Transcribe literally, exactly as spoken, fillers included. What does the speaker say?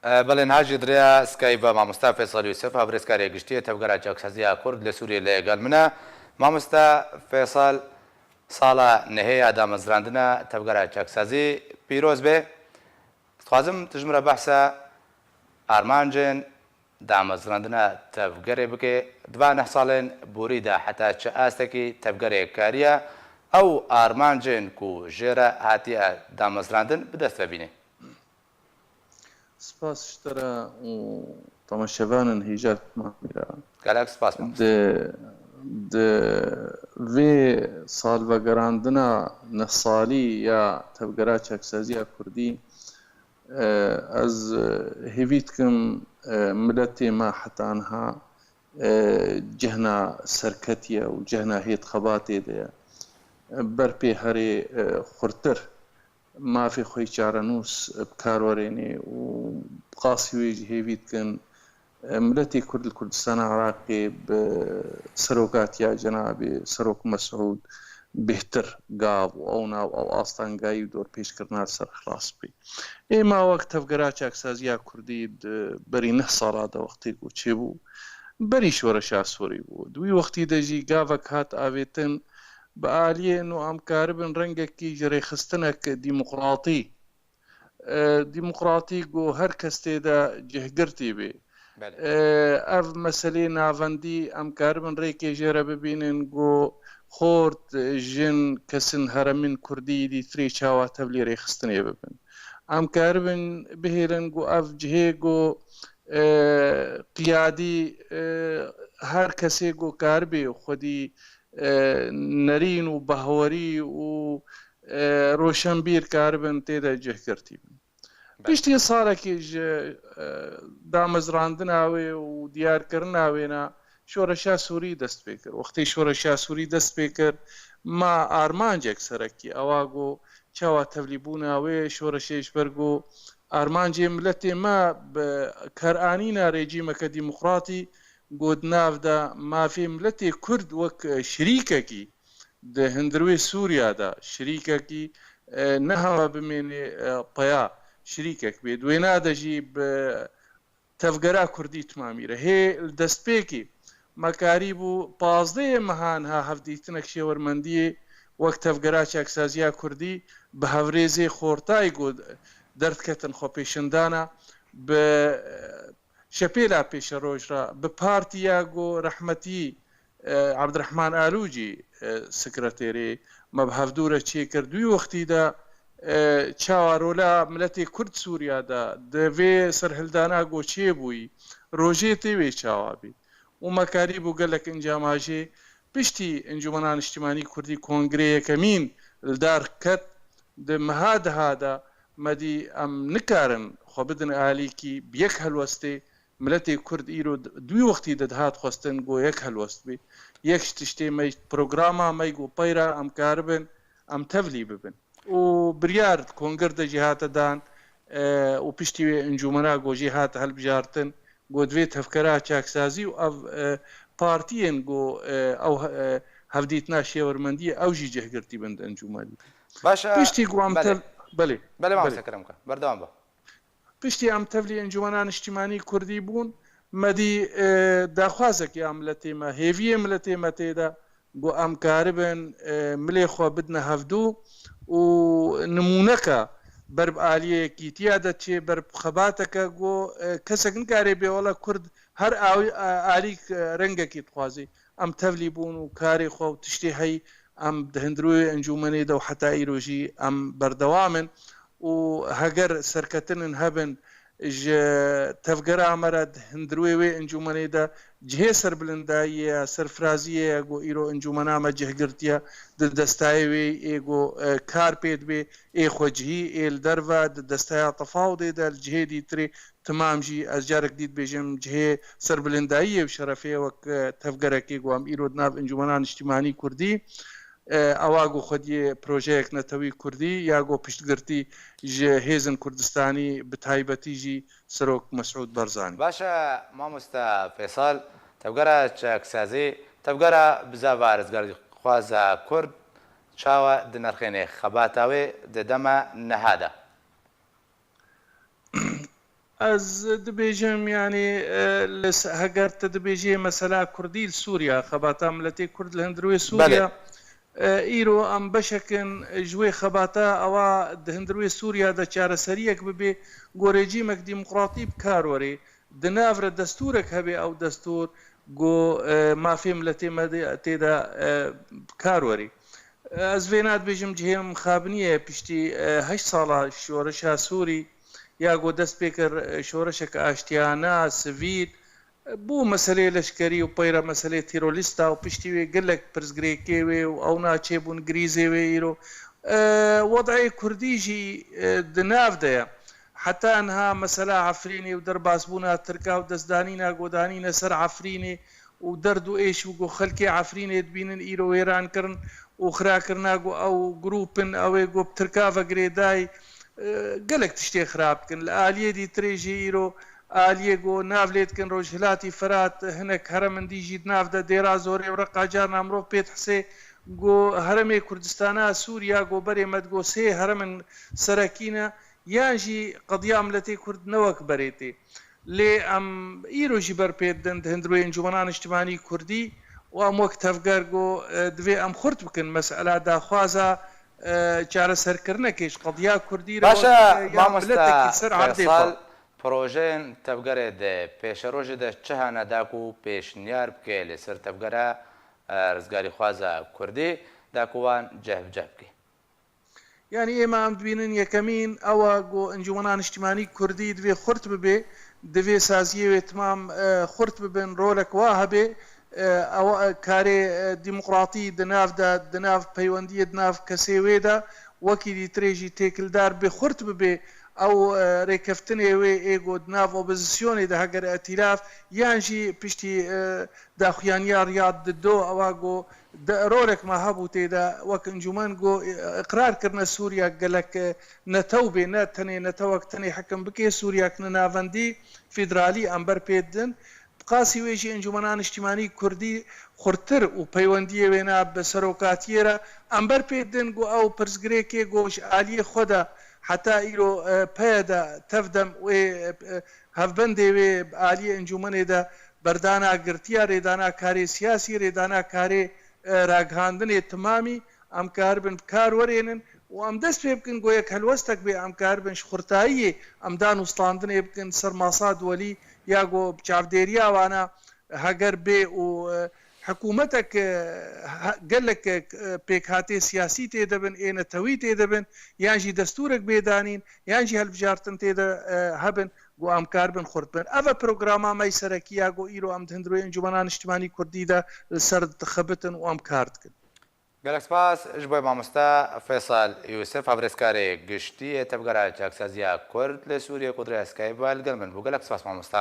E, belê, niha jî di rêya Skype ve mamosta Feysal Yûsif, hevrizkarê giştî yê Tevgera Çaksaziya Kurd li Sûriyê li gel min e. Mamosta Feysal, sala nehê ya damezrandina Tevgera Çaksazî pîroz be. Dixwazim tu ji min re behsa armancên damezrandina tevgerê bike. Di van neh salên borî de heta çi astekî tevgerê kariye ew armancên ku jê re hatiye damezrandin bi dest ve bîne? Spas ji te re û temaşevanên hêja li temamî re. Gelek spas, mamoste. Di, di vê salvegerandina neh salî ya Tevgera Çaksaziya Kurdî, e, ez, e, hêvî dikim, e, miletê me heta niha, e, cihna serketî ye û cihna hêt xebatê de ye. E, ber pê herê, e, xurtir mafê xwe yê çarenûs bi kar werênê û bi qasî wê jî hêvî dikin, e, miletê Kurd li Kurdistana Iraqê bi serokatiya cenabê Serok Mesûd bêhtir gav û ew nav, ew astangayî û dorpêçkirina li ser xilas bê. Êma wek Tevgera Çaksaziya Kurdî di berî neh sala de wextê ku çêbû, berî şoreşa Sûrî bû. Di wî wextî de jî gavek hat avêtin, bi aliyên û em karibin rengekî ji rêxistinek demokratî, e, demokratî ku her kes tê de cihgirtî bê. Belê. E, ev meselê navendî em karibin rêkê jê re bibînin ku xort, jin, kesin heremên kurdî dîtirê çawa tevlî rêxistinê bibin. Em karibin bihêlin ku ev cihê ku, e, qiyadî, e, her kesê ku karibê xwedî, e, nerîn û bahwerî û, e, roşenbîr karibin tê de cihgirtî bin. Belê. Piştî salekî ji, e, damezrandina wê û diyarkirina wê ne, şoreşa Sûrî dest pê kir. Wextê şoreşa Sûrî dest pê kir, ma armancek serekî, ewa ku çawa tevlîbûna wê şoreşê ji ber ku armancê miletê me bi karanîna rejîmeke demokratî ku di nav de mafê miletê Kurd wek, e, şirîkekî di hundirwê Sûriya de şirîkekî, e, ne hema bimênê, e, peya şirîkek bê. Di wêna de jî bi tevgera Kurdî timamî re. Hê li destpêkê me karîbû pazdehê meha niha hevdîtinek şêwermendiyê wek Tevgera Çaksaziya Kurdî bi hevrêzê xortayî ku derdiketin xwepêşindana, bi, e, şepêla pêşeroj re, bi partiya ku rehmetî, e, Abdurrahman Alûcî, e, sekreterê me bi hevdû re çêkir. Di wî wextî de, e, çawa rola miletê Kurd Sûriya de di vê serhildana ku çêbûyî, rojê tê wê çawa bî? Û me karîbû gelek encama jê piştî Encûmena Niştimanî Kurdî Kongrê yekemîn li dar ket, di meha deha de me dî em nikarin xwe bidin alîkî bi yek helwestê. Miletê Kurd îro di wî wextî de dihat xwestin ku yek helwest bê. Yek ji tiştê me, programa me ku peyra em karibin, em tevlî bibin. Û biryar di kongir de jî hate dan, e, û piştî wê encûmena ku jî hate hilbijartin, ku divê tevgera çaksazî û ev, e, partiyên ku, e, ew, e, hevdîtina şêwermendiyê ew jî cihgirtî bin di encûmenê. Baş e, Piştî ku em belê. tev-, belê. Belê, Belê. mamoste Kerem ke. Berdewam be. Piştî em tevlî Encûmena Niştimanî Kurdî bûn, me dî, e, daxwazek ya miletê me, hêviyê miletê me tê de, ku em karibin, e, milê xwe bidine hevdû û nimûneke ber bi aliyê yekîtiya de çê, ber bi xebateke ku, e, kesek nikare bê wela Kurd her awi-, a-, alî, e, rengekî dixwazê. Em tevlî bûn û karê xwe û tiştê heyî em di hundirê encûmenê de û heta îro jî em berdewam in û heger serketinin hebin, ji tevgera me re di hundirê wê encûmenê de cihê serbilindayiyê ye, serfiraziyê ye ku îro encûmena me cih girtiye, di destayê wê ê ku, e, kar pê dibê, ê xwecihî, ê li derve, di desteya tefawdê de, li cihê dîtirê timam jî, ez carek dî dibêjim, cihê serbilindayiyê û şerefê ye wek, e, tevgerekê ku em îro di nav Encûmena Niştîmanî Kurdî, e, ewa ku xwediyê projeyek netewî Kurdî ya ku piştgirtî ji hêzin Kurdistanî, bi taybetî jî Serok Mesûd Barzanî. Baş e, mamoste Fêsal, tevgera çaksazî, tevgera bizava rizgarxwaza Kurd çawa dinirxêne xebata wê di dema niha de? Ez dibêjim, yanî, e, li s-, heger tu dibêjê mesela Kurdî li Sûriya, xebata miletê Kurd li hundirwê Sûriya, e, îro em beşek in ji wê xebata, ewa di hundirwê Sûriya de çareseriyek bibê, ku rejîmek demokratî bi kar werê, di nav re destûrek hebe, ew destûr ku, e, mafê miletê me de, tê de, e, bi kar werê. Ez vêna dibêjim, cihê min mixabin e, piştî, e, heşt sala şoreşa Sûrî, ya ku dest pê kir, e, şoreşek aştiyane, sivîl, e, bû meseleyê leşkerî û peyre meseleyê terorîsta û piştî wê gelek pirsgirêkê wê û ew naçêbûn grîzê wê îro. E, wed'ê Kurdî jî, e, di nav de ye. Heta niha mesela Efrînê û derbasbûna Tirka û destdanîna ku danîne ser Efrînê û derd û êş û ku xelkê Efrînê dibînin îro wêran kirin û xirakirina ku ew grûp in, ew ê ku bi Tirka ve girêdayî, e, gelek tiştê xirab dikin. Li aliyê dîtirê jî îro aliyê ku nav lê dikin Rojhilatî Firat, hinek herem in dî jî di nav de Dêra Zorê û Reqa carna mirov pê dihsê ku heremê Kurdistana Sûriya ku berê me digo sê herem in serekî ne, yan jî qediya miletê Kurd ne wek berê tê. Lê em îro jî ber pê didin di hundirê Encûmena Niştimanî Kurdî û em wek tevger ku, e, divê em xurt bikin mesela daxwaza, e, çareserkirinekê ji qediya Kurdî re Baş e, wek, e, ya mamosta miletekî ser erdê Feysal, xwe. Projeyên tevgerê di pêşerojê de çi hene da ku pêşniyar bike li ser tevgera, e, rizgarîxwaza Kurdî da ku wan cehbiceh bike? Yanî ême em dibînin yekemîn ew e ku Encûmena Niştimanî Kurdî divê xurt bibe, divê saziyê wê timam, e, xurt bibin, rolek wa hebe, e, ew, e, karê, e, demokratî di nav de, di nav peywendiyê, di nav kesê wê de, wekî dîtirê jî têkildar bê, xurt bibe, ew, e, rêkeftinê wê ê ku di nav opozisyonê de heger îtîlaf, yan jî piştî, e, daxuyaniya Riyad di do, ewa ku de, rolek me hebû tê de, wek encûmen ku, e, iqrar kirine Sûriya gelek, e, netew bê, ne tenê netewek tenê hekim bike, Sûriyek ne navendî, federalî em ber pê didin. Bi qasî wê jî Encûmena Niştimanî Kurdî xurtir û peywendiyê wêna bi serokatiyê re em ber pê didin ku ew pirsgirêkê ku ji aliyê xwe de heta îro, e, peye de tevdem wê, e, hevbendê wê bi aliyê encûmenê de berdana girtiya, rêdana karê siyasî, rêdana karê, e, ragihandinê timamî em karibin bi kar werênin û em dest pê bikin ku yek helwestek bê, em karibin ji xurtayiyê em dan û standinê bikin ser masa duwelî ya ku bi çavdêriya wana heger bê û, e, hikûmetek, e, he-, gelek, e, pêkhatê siyasî tê de bin, ê netewî tê de bin, yan jî destûrek bê danîn, yan jî hilbijartin tê de, e, hebin, ku em karibin xurt bin. Ev e programa me yî serekî ya ku îro em di hundirê Encûmena Niştimanî Kurdî de li ser dixebitin û em kar dikin. Gelek spas ji bo mamoste Feysal Yûsif, hevrizkarê giştî yê Tevgera Çaksaziya Kurd li Sûriyê ku di rêya Skype ve li gel min bû. Gelek spas mamoste.